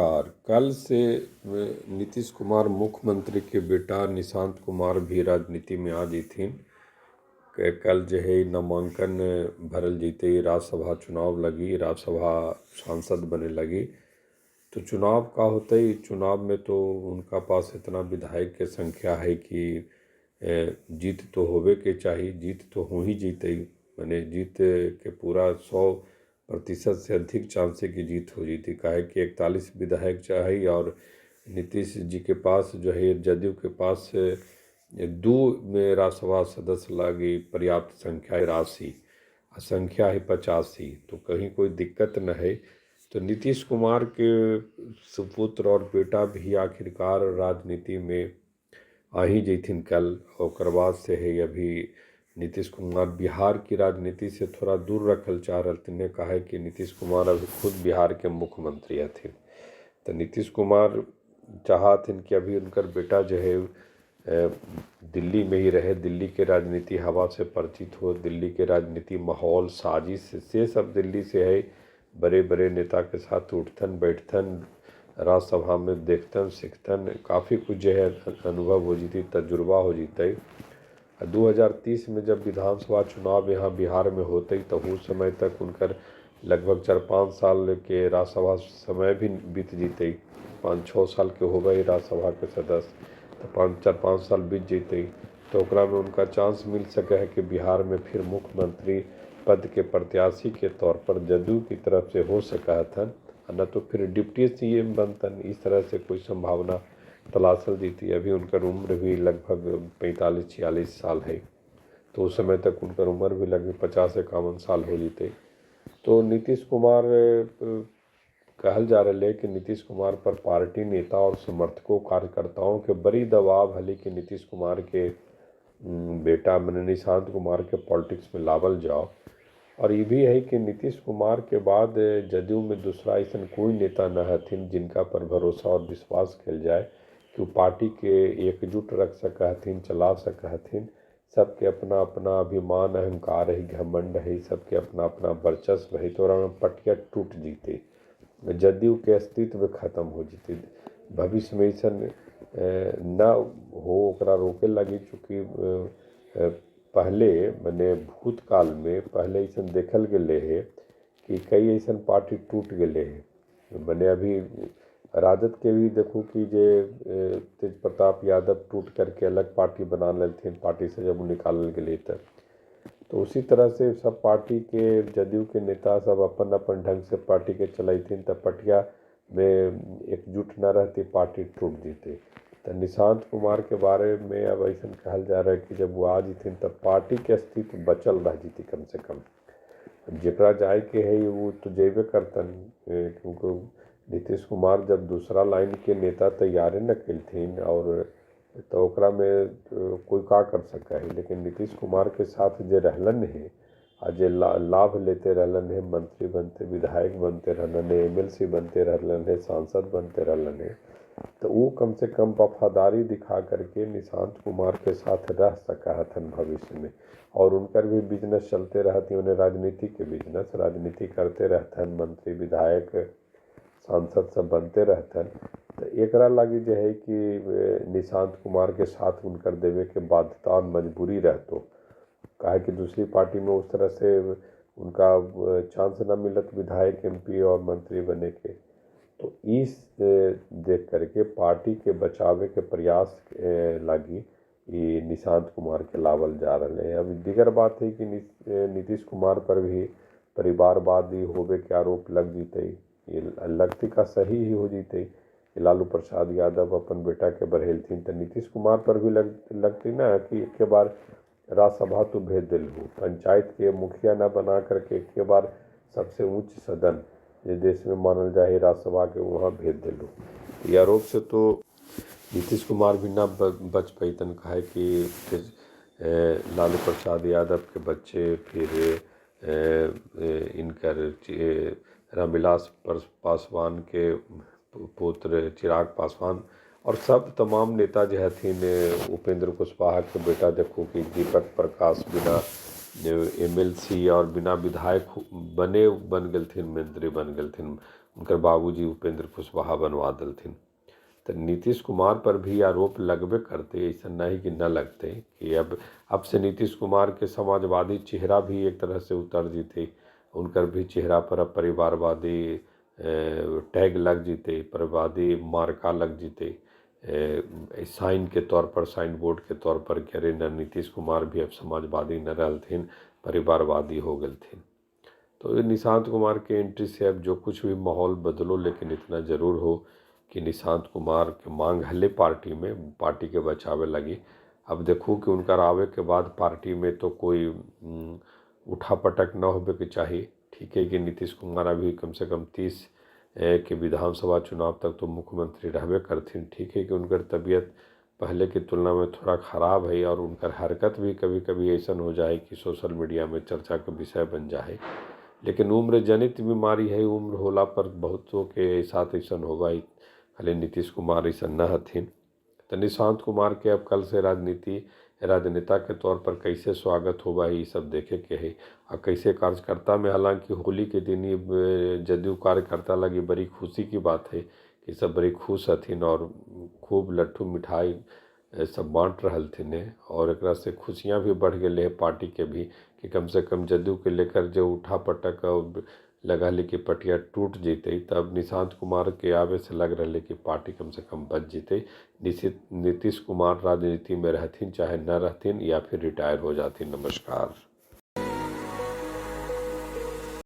कल से नीतीश कुमार मुख्यमंत्री के बेटा निशांत कुमार भी राजनीति में आ जयथिन। कल जे है नामांकन भरल जैते राज्यसभा चुनाव लगी, राज्यसभा सांसद बने लगी। तो चुनाव का होते, चुनाव में तो उनका पास इतना विधायक के संख्या है कि जीत तो होवे के चाही, जीत तो हो ही जैते, माने जीत के पूरा 100% से अधिक चांस है कि जीत हो जैती। काहे कि 41 विधायक चाही और नीतीश जी के पास जो है जदयू के पास 2 में राज्यसभा सदस्य लागी पर्याप्त संख्या है, राशि संख्या है 85, तो कहीं कोई दिक्कत न है। तो नीतीश कुमार के सुपुत्र और बेटा भी आखिरकार राजनीति में आ ही जैथिन कल। और बाद से है अभी नीतीश कुमार बिहार की राजनीति से थोड़ा दूर रखल चाह रहे। कहा कि नीतीश कुमार अभी खुद बिहार के मुख्यमंत्री हथिन, तो नीतीश कुमार चाहथिन कि अभी उनकर बेटा जो है दिल्ली में ही रहे, दिल्ली के राजनीति हवा से परिचित हो, दिल्ली के राजनीति माहौल साजिश से सब दिल्ली से है, बड़े बड़े नेता के साथ उठतन बैठतन, राज्यसभा में देखतन सीखतन, काफ़ी कुछ जो है अनुभव हो जीती, तजुर्बा हो जीते। 2030 में जब विधानसभा चुनाव यहाँ बिहार में होते तो उस समय तक उनकर लगभग 4-5 साल के राज्यसभा समय भी बीत जीते, 5-6 साल के हो गए राज्यसभा के सदस्य, तो 4-5 साल बीत जीते, तो ओकरा में उनका चांस मिल सके है कि बिहार में फिर मुख्यमंत्री पद के प्रत्याशी के तौर पर जदयू की तरफ से हो सका हथन, न तो फिर डिप्टी सीएम बनतन। इस तरह से कोई संभावना तलाशल जीती। अभी उनकर उम्र भी लगभग 45-46 साल है, तो उस समय तक उनकर उम्र भी लगभग 50-51 साल हो जीते। तो नीतीश कुमार कहल जा रहा है कि नीतीश कुमार पर पार्टी नेता और समर्थकों कार्यकर्ताओं के बड़ी दबाव हली कि नीतीश कुमार के बेटा मैंने निशांत कुमार के पॉलिटिक्स में लावल जाओ। और ये भी है कि नीतीश कुमार के बाद जदयू में दूसरा ऐसा कोई नेता न हथिन जिनका पर भरोसा और विश्वास कल जाए कि वो पार्टी के एकजुट रख सक हथिन, चला सक हथिन। सबके अपना अपना अभिमान अहंकार है, घमंड है, सबके अपना अपना वर्चस्व है, तो में पटिया टूट जीते, जदयू के अस्तित्व खत्म हो जीते। भविष्य में ऐसा न हो ओकरा रोके लगी, चूँकि पहले मैंने भूतकाल में पहले ऐसा देखल गए है कि कई ऐसा पार्टी टूट गए है। मैंने अभी राजद के भी देखो कि जे तेज प्रताप यादव टूट करके अलग पार्टी बना लेथिन, पार्टी से जब निकालल गेलै तब तो उसी तरह से सब पार्टी के जदयू के नेता सब अपन अपन ढंग से पार्टी के चलैथिन, तब पटिया में एकजुट न रहती, पार्टी टूट जीते। तो निशांत कुमार के बारे में अब ऐसा कहल जा रहा है कि जब वो आ जीथिन तब पार्टी के अस्तित्व बचल रह जीती कम से कम। जकरा जाए के है वो तो जेबे करतन, क्योंकि नीतीश कुमार जब दूसरा लाइन के नेता तैयारे न कलथिन और तो ओकरा में कोई का कर सका है। लेकिन नीतीश कुमार के साथ जे रहलन है आ जे लाभ लेते रहलन है, मंत्री बनते, विधायक बनते रहलन है, एमएलसी बनते रहलन है, सांसद बनते रहलन है, तो वो कम से कम वफादारी दिखा करके निशांत कुमार के साथ रह सका हथन भविष्य में। और उनकर भी बिजनेस चलते रहती, उन्हें राजनीति के बिजनेस राजनीति करते रहतन, मंत्री विधायक सांसद सब बनते रहतन। तो एकरा लागी जो है कि निशांत कुमार के साथ उनकर देवे के बाध्यता और मजबूरी रहतो, काहे कि दूसरी पार्टी में उस तरह से उनका चांस न मिलत विधायक एमपी और मंत्री बने के। तो इस देख करके पार्टी के बचावे के प्रयास लागी ये निशांत कुमार के लावल जा रहे हैं। अभी दीगर बात है कि नीतीश कुमार पर भी परिवारवादी होवे के आरोप लग जीते, ये लगती का सही ही हो जीते। लालू प्रसाद यादव अपन बेटा के बढ़ेलथिन तो नीतीश कुमार पर भी लगती ना कि एक बार राज्यसभा तो भेज दिल हो, पंचायत के मुखिया न बना करके एक बार सबसे ऊंच सदन जो देश में मानल जाए राज्यसभा के वहाँ भेज दिल हो। ये आरोप से तो नीतीश कुमार भी ना बच पैतन, कहे कि फिर लालू प्रसाद यादव के बच्चे, फिर इनकर रामविलास पासवान के पुत्र चिराग पासवान और सब तमाम नेता जो हथिन, उपेंद्र कुशवाहा के बेटा देखो कि दीपक प्रकाश बिना एमएलसी और बिना विधायक बने बन गेलथिन, मंत्री बन गेलथिन। उनकर बाबूजी उपेंद्र कुशवाहा बनवा देलथिन। तो नीतीश कुमार पर भी आरोप लगबे करते, ऐसा नहीं कि न लगते कि अब से नीतीश कुमार के समाजवादी चेहरा भी एक तरह से उतर जीते, उनकर भी चेहरा पर अब परिवारवादी टैग लग जीते, परिवारवादी मार्का लग जीते साइन के तौर पर, साइन बोर्ड के तौर पर कि अरे न नीतीश कुमार भी अब समाजवादी न रहलथिन, परिवारवादी हो गेलथिन। तो निशांत कुमार के एंट्री से अब जो कुछ भी माहौल बदलो, लेकिन इतना जरूर हो कि निशांत कुमार के मांग हले पार्टी में, पार्टी के बचावे लगी। अब देखो कि उनका आवे के बाद पार्टी में तो कोई उठा पटक न होवे के चाहिए। ठीक है कि नीतीश कुमार अभी कम से कम 30 के विधानसभा चुनाव तक तो मुख्यमंत्री रहबे करथिन। ठीक है कि उनकर तबीयत पहले की तुलना में थोड़ा ख़राब है और उनकर हरकत भी कभी कभी ऐसा हो जाए कि सोशल मीडिया में चर्चा का विषय बन जाए, लेकिन उम्र जनित बीमारी है, उम्र होला पर बहुतों के साथ ऐसा होगा, खाली नीतीश कुमार ऐसा न हथिन। तो निशांत कुमार के अब कल से राजनीति राजनेता के तौर पर कैसे स्वागत होगा ये सब देखे के है और कैसे कार्यकर्ता में। हालांकि होली के दिन ये जदयू कार्यकर्ता लगी बड़ी खुशी की बात है कि सब बड़ी खुश हथिन और खूब लट्ठू मिठाई सब बाँट रहलथिन है और एकरा से खुशियाँ भी बढ़ गई है पार्टी के भी कि कम से कम जदयू के लेकर जो उठा पटक और लगा ले कि पटिया टूट जैते, तब निशांत कुमार के आवे से लग रहा कि पार्टी कम से कम बच जैते। नीतीश कुमार राजनीति में रहथिन चाहे न रहथिन या फिर रिटायर हो जाथिन। नमस्कार।